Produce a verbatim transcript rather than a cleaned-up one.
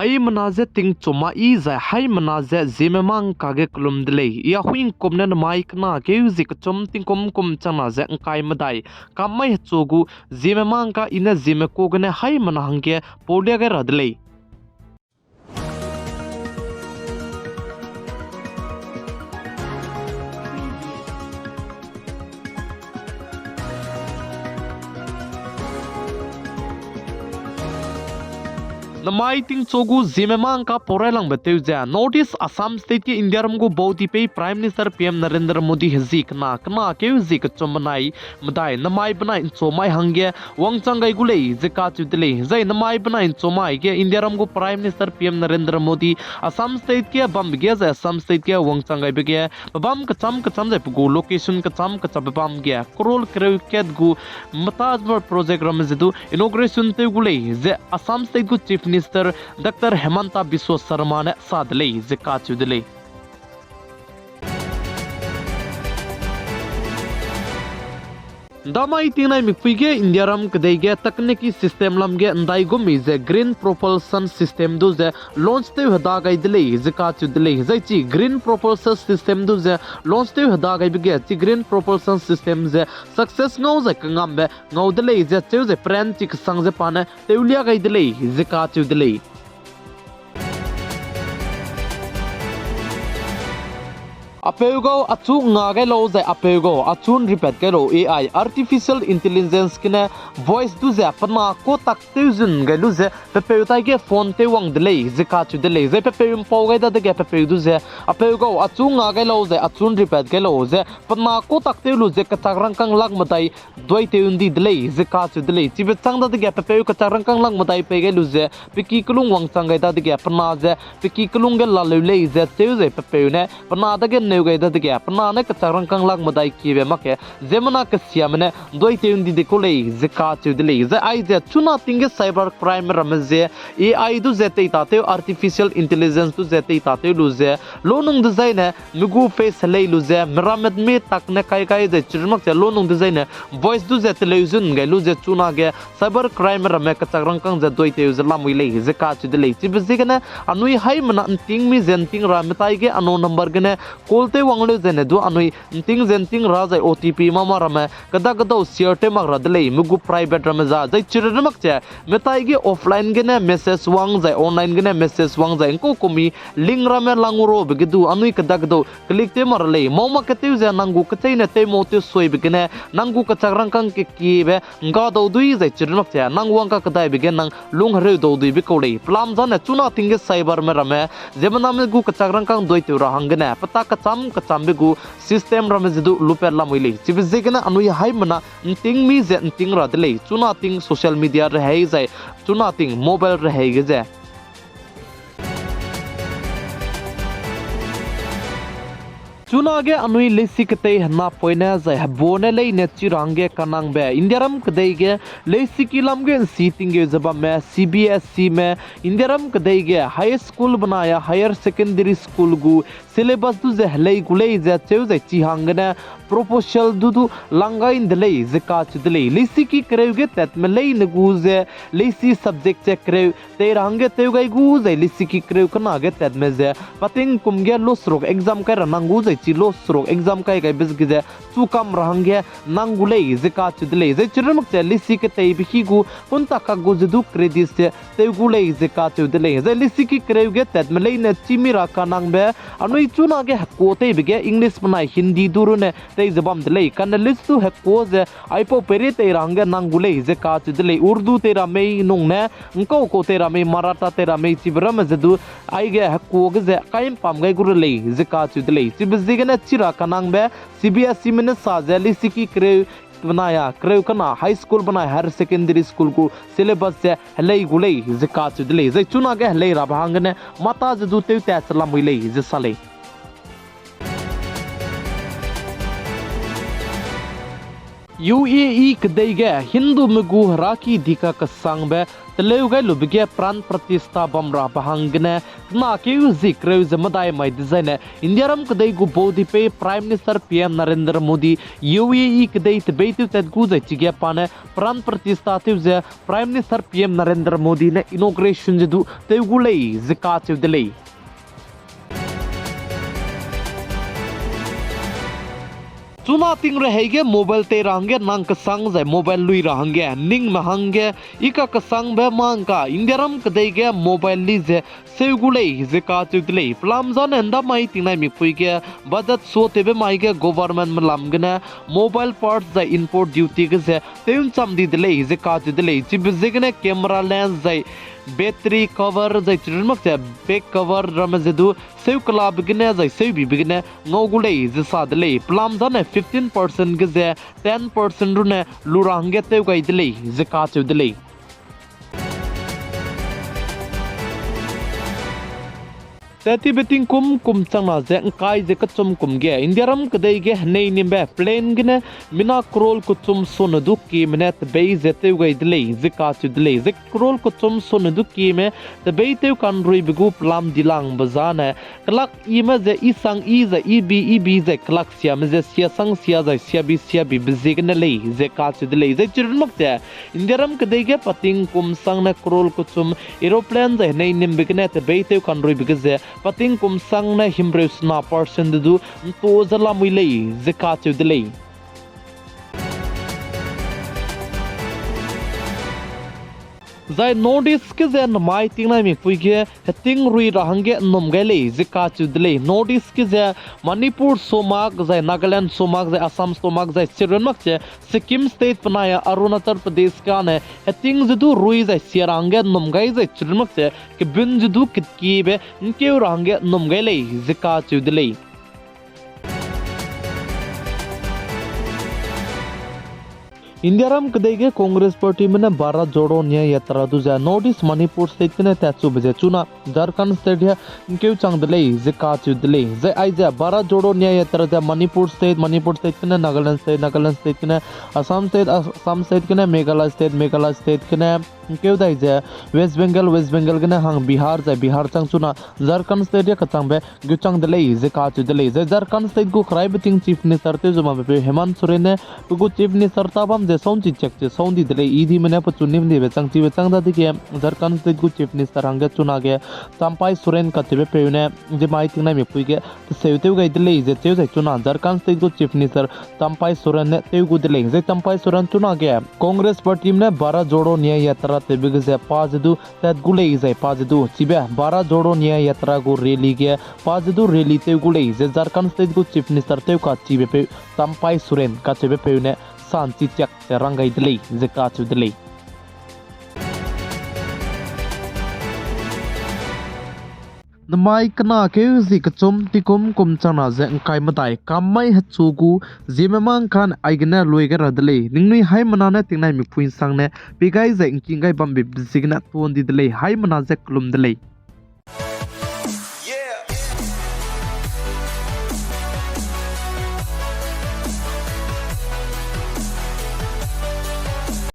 Haimena je tingchum ma i zai haimena je Zeme mangka ge kelum de lei. I a huingkum ne namai kena keu zie kechum tingkum kum changna ze ngkai medai kam mai hechu gu Zeme mangka i ne Zeme ka gene haimena hangge paulia gai ra de lei. Namai tingchu gu Zeme mangka pau railangbe tew ze North East Assam State ge India ram gu baudi pei Prime Minister P M Narendra Modi hezie kena, kena keu zie kechum benai medai namai benai nchu mai hangge wangchang gai gu lei ze kacheu de lei. Zai namai benai nchu mai ge India ram gu Prime Minister P M Narendra Modi Assam State ge bambe ge zai Assam State ge wangchang gaibe ge pebâm kecham kecham zai pe gu location kecham kecham pebâm ge crore kereu kat gu Mata Jhar project ramme ze du inauguration tew gu lei ze Assam State gu Chief Minister Doctor Himanta Biswa Sarma ne sa de lei ze kacheu de lei. Ndamai tingnai mikpui ge India ram kedei ge technical system lam ge ndaigum mi ze green propulsion system du ze launch tew heda gai de lei ze kacheu de lei. Zai chi green propulsion system du ze launch tew heda gaibe ge chi green propulsion system ze success ngau zai kangambe ngau de lei ze cheu zai peranchi kesang ze pa ne tewlia gai de lei ze kacheu de lei. Apeu gau achu nga gai lau zai apeu gau achu nripat gai lau A I, artificial intelligence gene voice du ze pe na kau tak tew zun gai lu ze pepeu tai ge phone tew wang de lei ze kacheu de lei. Zai pepeu mpau gai dadege pepeu du ze apeu gau achu nga gai lau zai achu nripat gai lau ze pe na kau tak tew lu ze kechak rangkâng lak medai duai tew ndi de lei ze kacheu de lei. Chibe chang dadege pepeu kechak rangkâng lak medai pei gai lu ze pe ki kelung wangchang gai dadege pe na ze pe ki kelung ge laleu lei ze cheu zai pepeu ne pe na dage neu gai dadege pe na ne kechak rangkâng lak medai kiebe mak ge ziemmena kesiame ne duai tew ndi de kau lei ze kacheu de lei. Zai aize chuna ting ge cyber crime ramme ze A I du ze teitatew, artificial intelligence du ze teitatew lu ze launung dezaine mi gu face helei lu ze miramme mi tak ne kai kai zai chirmak ze launung dezaine voice du ze teleu zun gai lu ze chuna ge cyber crime ramme kechak rangkâng ze duai tew ze lamui lei ze kacheu de lei. Chibe ziegene anui haimena nting mi ze nting ra metai ge unknown number gene call tew wang leu zene du anui nting ze nting ra zai O T P mama ramme kedakedau share tew mak ra de lei, mi gu private ramme za zai chirmak ze metai ge offline gene message wang zai online gene message wang zai ngkau kumi link ramme lang urabe ge du anui kedakedau click tew mak ra lei. Mau mak ketew ze nang gu kecheîne tew mau tew suibe gene nang gu kechak rangkâng kekiebe ngga dau dui zai chirmak ze nang wang kakedaibe ge nang lung hereu dau duibe kau lei. Pelam zane chuna ting ge cyberme ramme ziemmename gu kechak rangkâng duai tew ra hanggene pe tak kecham kechambe gu system ramme ze du lupat lamui lei. Chibe ziegene anui haimena nting mi ze nting ra de lei, chuna ting social media rehei zai chuna ting mobile rehei ge ze chunage anui leisi ketei henapoine zai hebone leine chi ra hangge kanangbe Indiaram kedei ge leisiki lam ge nsi tinggeu ze bamme C B S Eme Indiaram kedei ge high school benai a higher secondary school gu syllabus du ze helei gu lei ze cheu zai chi hanggene proposal du du lang gai nde lei ze kacheu de lei. Leisiki kereu ge tatme leine gu ze leisi subject ze kereu tei ra hangge tew gai gu zai leisiki kereu kena ge tatme ze patingkum ge loseruk exam kai ra nang gu zai chi loseruk exam kai gaibe ge ze chukam ra hangge nang gu lei ze kacheu de lei. Zai chirmak ze leisi keteibe hi gu kunta kak gu ze du credit ze tew gu lei ze kacheu de lei. Zai leisiki kereu ge tatme leine chimi ra kanangbe anui chunage hekua teibe ge English benai Hindi du rune tei ze bam de lei. Kane leisi du hekua ze aipau peirei tei ra hangge nang gu lei ze kacheu de lei. Urdu tei ra mei nung ne ngkau kau tei ra mei, Maratha tei ra mei chibe ramme ze du aige hekua ge ze kai mpam gai gu re lei ze kacheu de lei. Chibe ziegene chi ra kanangbe C B S Eme ne sa ze leisiki kereu benai a kereu kena high school benai higher secondary school gu syllabus ze helei gu lei ze kacheu de lei. Zai chunage helei rabe hanggene mata ze du tewtat se lamui lei ze sa lei. U A E kedei ge Hindume gu heraki dika kesangbe teleu gai lube ge pran pratishtha bam rabe hanggene kena keu zi kereu ze medai mai dezaine Indiaram kedei gu baudipeu Prime Minister P M Narendra Modi U A E kedei tebeitew tat gu zai chige pa ne pran pratishtha tew ze Prime Minister P M Narendra Modi ne inauguration ze du tew gu lei ze kacheu de lei. Chuna ting rehei ge mobile tei ra hangge nang kesang zai mobile lui ra hangge ningme hangge i kakesangbe mangka Indiaram kedei ge mobile li ze seu gu lei ze kacheu de lei. Pelam zane ndamai tingnaimikpui ge budget suatewbe mai ge governmentme lam gene mobile parts zai import duty ge ze tew ncham di de lei ze kacheu de lei. Chibe ziegene camera lens zai battery cover zai chirunmak ze back cover ramme ze du seu kelabe gene zai seubibe gene ngau gu lei ze sa de lei. Pelam zane fifteen percent ge ze ten percent rune lu ra hangge tew gai de lei ze kacheu de lei. Tat tibe tingkum kum changna ze ngkai ze kechum kum ge Indiaram kedei ge henei nimbe plane gene mina crore kechum sone du kieme ne tebei ze tew gai de lei ze kacheu de lei. Ze crore kechum sone du kieme tebei tew kanruibe gu pelam dilangbe zane kelak ime ze i sang i zai i bi i bi zai kelak siame ze sia sang sia zai sia bi sia bibe ziegene lei ze kacheu de lei. Zai chirunmak ze Indiaram kedei ge pating kum sangne crore kechum aeroplane zai henei nimbe gene tebei tew kanruibe ge ze pating kum sangne himreu sena percent de du nto ze lamui lei ze kacheu de lei. Zai North East ge ze namai tingnaimikpui ge heting rui ra hangge nnum gai lei ze kacheu de lei. North East ge ze Manipur sumak zai Nagaland sumak zai Assam sumak zai chirunmak ze Sikkim State penai Arunachal Pradesh gane heting ze du rui zai sia ra hangge nnum gai zai chirunmak ze kebun ze du ketkiebe nkeu ra hangge nnum gai lei ze kacheu de lei. Indiaram kedei ge Congress Partyme ne Bharat Jodo Nyay Yatra du ze North East Manipur State gene tatchube ze chuna Jharkhand State ge nkeu chang de lei ze kacheu de lei. Zai aize Bharat Jodo Nyay Yatra ze Manipur State, Manipur State gene Nagaland State, Nagaland State gene Assam State, Assam State gene Meghalaya State, Meghalaya State gene nkeu dai ze West Bengal, West Bengal gene hang Bihar zai Bihar chang chuna Jharkhand State ge kachangbe geu chang de lei ze kacheu de lei. Zai Jharkhand State gu keraibe ting Chief Minister tew ze makbe peu Hemant Soren ne pe gu Chief Minister ta bam ze saun chi chak ze saun di de lei. Idime ne pechu nim dibe chang chibe chang dadege Jharkhand State gu Chief Minister hangge chunage Champai Soren kacheube peu ne zimai tingnaimikpui ge teseu tew gai de lei ze cheu zai chuna Jharkhand State gu Chief Minister Champai Soren ne tew gu de lei. Zai Champai Soren chunage Congress Partyme ne Bharat Jodo Nyay Yatra tewbe ge ze pa ze du tat gu lei zai pa ze du chibe Bharat Jodo Nyay Yatra gu rally ge pa ze du rally tew gu lei ze Jharkhand State gu Chief Minister tew kachibe peu Champai Soren kacheube peu ne sanchi chak ze rang gai de lei ze kacheu de lei. Namai kena keu zi kechum tingkum kum changna ze ngkai medai kam mai hechu gu ziemme mangkan aigene lui gai ra de lei. Ningnui haimena ne tingnaimikpui nsangne pei gai zai ngking gai bambe ziegene tuan di de lei. Haimena ze kelum de lei.